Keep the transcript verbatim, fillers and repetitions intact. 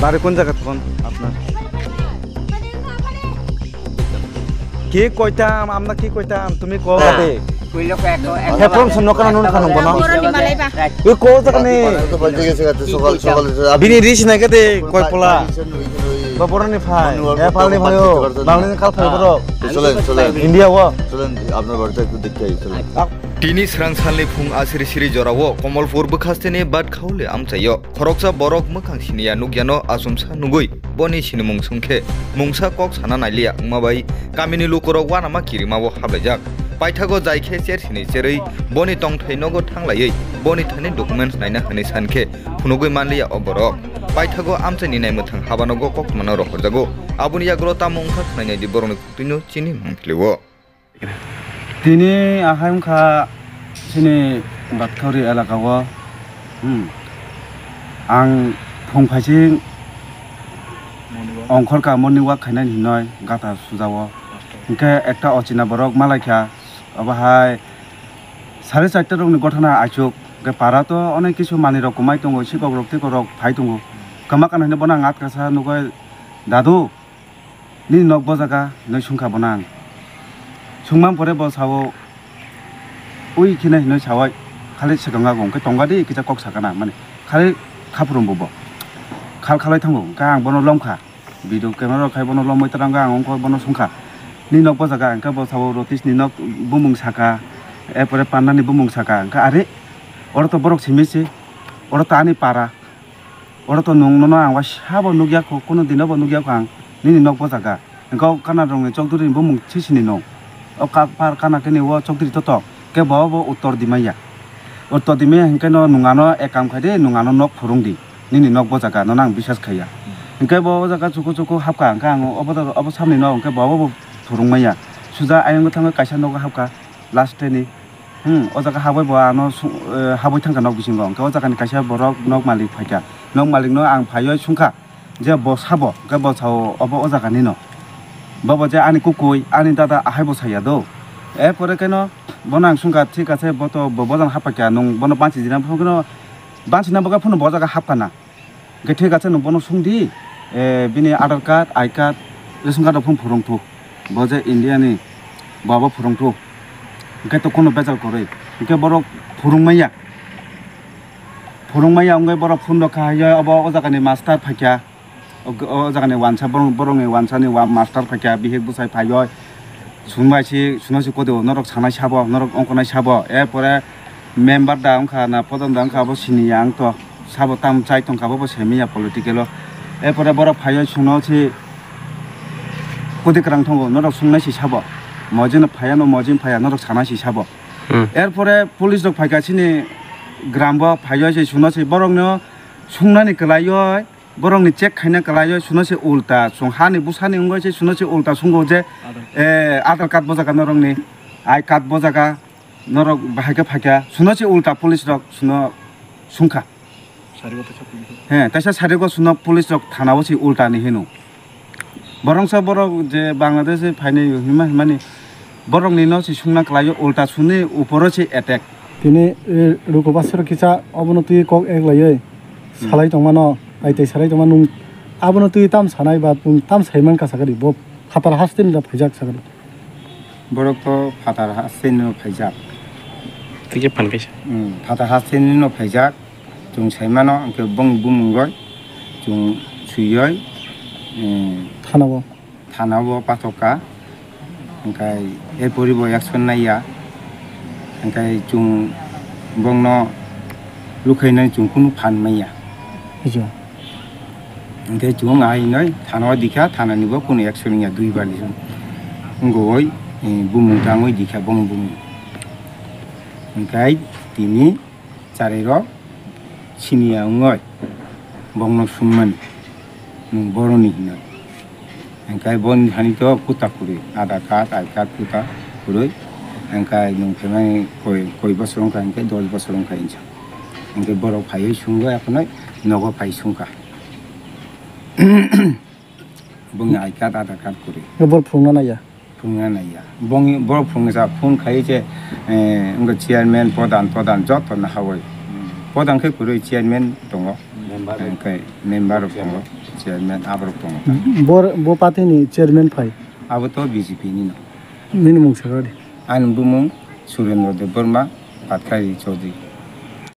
বাড়ি কোন জায়গা তখন আপনার? কি কইতাম আমরা, কি কইতাম, তুমি কও। হ্যাঁ। দে। হে, ফোন শুনো, কেন নুন খানো বনা? এ কও জায়গা নেই। তো বাড়িতে গেছে, গেছে, সকাল, সকালে, বিনি রিস নাই কেতে, কয় পোলা। বা বড় নি ভাই, এ পালনি ভাই ও, বাংলাদেশ কাল ফাই বড়। চলেন, চলেন। ইন্ডিয়া ও। চলেন, আপনার বাড়িটা একটু দেখতে আই, চলেন। Tini srang salni phung asiri siri jorao Komolpur bwkhasteni Batkhauli amchaio khoroksa borok mwkhang siniya nukyano achomsa nugwi boni sinimung swngkhe mungsa kok sana nailiya wngma bai kamini lukurok uanama kirimao hablaijak. Paithago jai khe chersini cherwi boni tongthai nogo thanglaiwi boni thani documents naina hwnwi sankhe phunugwi manliya o borok. Paithago amchaini naimwthang habanogo koktwmano rohorjago. Aboni yagulo tamo wngkha khwnainaidi borokni kwtwino chini mangpilio. Tini ahai wngkha chini Batkhauri elaka o, hmm, ang phung phaising ongkhorka morning walk khainani hinoi gata sujao. Hwnkhe ekta ochina borok malaikha, obo hai sare charta rokni gothana aichuk. Hwnkhe para to onek kisu manwirok kwmai tongo, sikok rok teikorok phai tongo. Kwma kana hinwi bono ang atkasa nugwi, "Dadu, nini nok bo jaga?" hinwi swngkha bono ang. Swngmani pore bo sao, ui kheno hinwi sawai, khali swkang ago, hwnkhe tonga di, kisa kok sakana, mani khali khaphurumbo bo. Khal khalai thango, hwnkhe ang bono lomkha, video camera rok khai bono lomwi twrangkha, ang wngkha bono swngkha, "Nini nok bo jaga?" hwnkhe bo sao, "Rotish ni nok bumung saka, erpore Panna ni bumung saka," hwnkhe are, oro to borok simi se, oro to ani para. Oro to nwng nono ang uaisa bo nukya kho, kunu dino bo nukya kho ang nini nok bo jaga. Hwnkhe o Kanarokni chokdhuri ni bumung sisini nwng. O ka-, par kana khe ni o chokdhuri to tok. Khe bo bo uttor dimaya. Uttor dimaya hwnkhe no nwng ano ek kam khai di, nwng ano nok phurung di. Nini nok bo jaga, nono ang biswas khaiya. Hwnkhe bo o jaga chuku chuku hapkha, hwnkhe ang obo, obo samni nok hwnkhe bo bo phurung maya. Suja ayang thangwi kaisa nogo hapkha. Last ni, hmm, o jaga habwi bo ano su-, eh, habwi thangkha nok bisingo. Hwnkhe o jagani kaisa borok nok malik phaikha. Nok malikno ang phaiwi swngkha je bo sabo, hwnkhe bo sao obo o jaganino. Bobo je ani kukui, ani dada ahaibo saiya do. Erpore kheno bono ang swngkha, "Thik ache, bo to bo, bo jagano hapkha, nwng bono banchi jina phano, banchina bagwi phano bo jaga hapkha na." Hwnkhe thik ache, nwng bono swng di, eh, bini Aadhaar card, I card, ration card rok phano phwrwng thu. Bo je India ni, bo abo phwrwng thu. Hwnkhe to kono bejal kwrwi. Hwnkhe borok phwrwng maya. Phwrwng maya wngwi borok phone rok kha, hai obo o jaga ni master phaikha. O, o jaga ni wansa, borok, borok ni wansa ni wa-, master phaikha, bihik bwsai phaiwi. Chwng bai se, chwngno se kodi o, norok sanai sabo, norok ongkhornai sabo, erpore member da wngkha na, pradhan da wngkha, abo siniya ang to, sabo tam chai tongkha, abo bo semiya political o, erpore borok phaiwi chwngno se kodi kwrang tongo, norok swngnai se sabo, mojino phaiya no, mojin phaiya, norok sanai se sabo. Hmm. Erpore police rok phaikha chini gram bo, phaiwi se chwngno se borokno swngnani kwlaiwi, borokni check khaina kwlaiwi chwngno se ulta, chwng hani bwsani wngwi se chwngno se ulta swngo je, Aadhaar card. Eh, Aadhaar card bo jaga norokni, I card bo jaga norok bahai khe phaikha, chwngno se ulta police rok chwngno swngkha. Sarigo teisa police rok. He, teisa sarigo chwngno police rok thana o se ulta ni hino. Boroksa borok je Bangladesh phainai hima himani borokni no se sungna kwlaio, ulta suni uporo se attack. Tini, eh, Ruko Basra kisa obono twi kok ek laiwi Hmm. salai tongmano, ai tei salai tongmano nwng abono twi tam sanai ba nwng tam saiman ka sakari bo phatar hasteni da phaijak sakari. Borok to phatar hasteni no phaijak. Twi khe phan kaisa. Hmm, phatar hasteni no phaijak. Chwng sai mano, hwnkhe bongni bumungbo chwng swiwi, eh, Thanao. Thanao pathok kha, hwnkhe erporibo action naiya, hwnkhe chwng bongno lukhainani chwng kunu phan manya. Bujo. Hwnkhe chwng ahainwi thanao dikha, thananibo kunu action wngya, dui bali wngwi, eh, bumung tangwi dikha, bongni bumung. Hwnkhe tini Charairok siniya wngwi bongno sungmani, "Nwng boroni," hinwi. Hwnkhe boni thani to kuta kwrwi, Aadhaar card, I card kuta kwrwi. Hwnkhe nwng phaimani koi, koi bosor wngkha, hwnkhe dos bosor wngkha hinsa. Hwnkhe borok phaiwi sungwi aphano nogo phai sungkha. Bongni I card, Aadhaar card kwrwi. Borok phunukna naiya? Phunukna naiya. Bongni borok phunuksa phone khai se, eh, wngkha chairman, pradhan, pradhan joto no hawi. Pradhan khe kwrwi chairman tongo. Member rok tongo, chairman aborok tongo. Bo party ni chairman phai? Abo to B J P ni no. Nini mung sakha di. Ani bumung Surendra Debbarma, Patkhari Chaudhary.